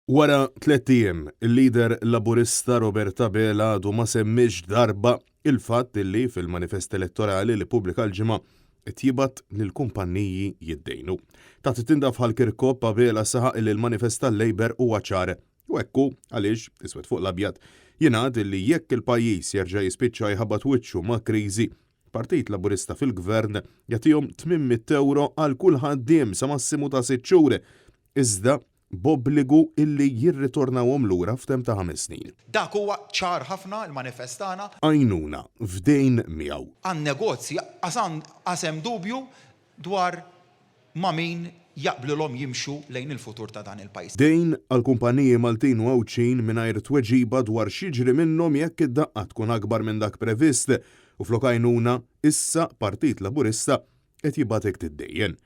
Wara tlett ijiem, il-Leader Laburista Robert Abela għadu ma semmiex darba il-fatt li fil-manifest elettorali li ppubblika l-Ġimgħa qed jibgħat lill-kumpanniji jiddejnu. Taħt it-tinda f'Ħal Kirkop, Abela saħaq li l-manifest tal-Labour huwa ċar. U hekk hu għaliex, iswed fuq l-abjad, jingħad li jekk il-pajjiż jerġa' jispiċċa jħabbat wiċċu ma' kriżi, Partit Laburista fil-Gvern jagħtihom 800 ewro għal kull ħaddiem sa massimu ta' sitt xhur. Iżda b'obbligu illi jirritornawhom lura f'temp ta' ħames snin. Dak huwa ċar ħafna l-manifest tagħna. Għajnuna f'dejn miegħu. Għan-negozji qas hemm dubju dwar ma' min jaqblilhom jimxu lejn il-futur ta' dan il-pajjiż. Dejn għall-kumpaniji Maltin u Għawdxin mingħajr tweġiba dwar x'jiġri minnhom jekk id-daqqa tkun akbar minn dak previst u flok għajnuna, issa Partit Laburista qed jibgħatek tiddejjen.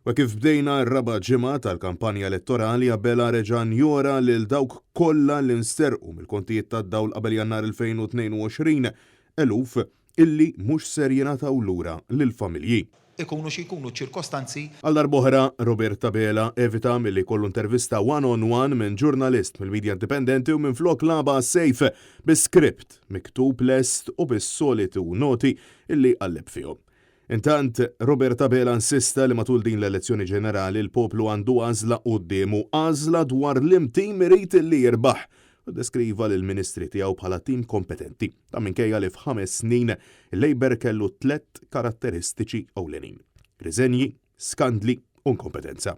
U hekk kif bdejna r-raba' ġimgħa tal-kampanja elettorali, Abela reġa' njora lil dawk kollha li nsterqu mill-kontijiet tad-dawl qabel Jannar 2022, eluf illi mhux ser jingħataw lura lill-familji. Ikunu xi jkunu ċ-ċirkostanzi. Għal darb'oħra, Robert Abela evita milli jkollu intervista one on one minn ġurnalist mill-midja indipendenti u minflok lagħabha għas-sejf bi script miktub lest u bis-solitu noti illi jqalleb fihom. Intant, Robert Abela insista li matul din l-elezzjoni ġenerali l-poplu għandu għażla quddiemu, għażla dwar liem tim irid li jirbaħ u ddeskriva lill-ministri tiegħu bħala tim kompetenti. Dan minkejja li f'ħames snin il-Labour kellu tlett karatteristiċi ewlenin, riżenji, skandli u inkompetenza.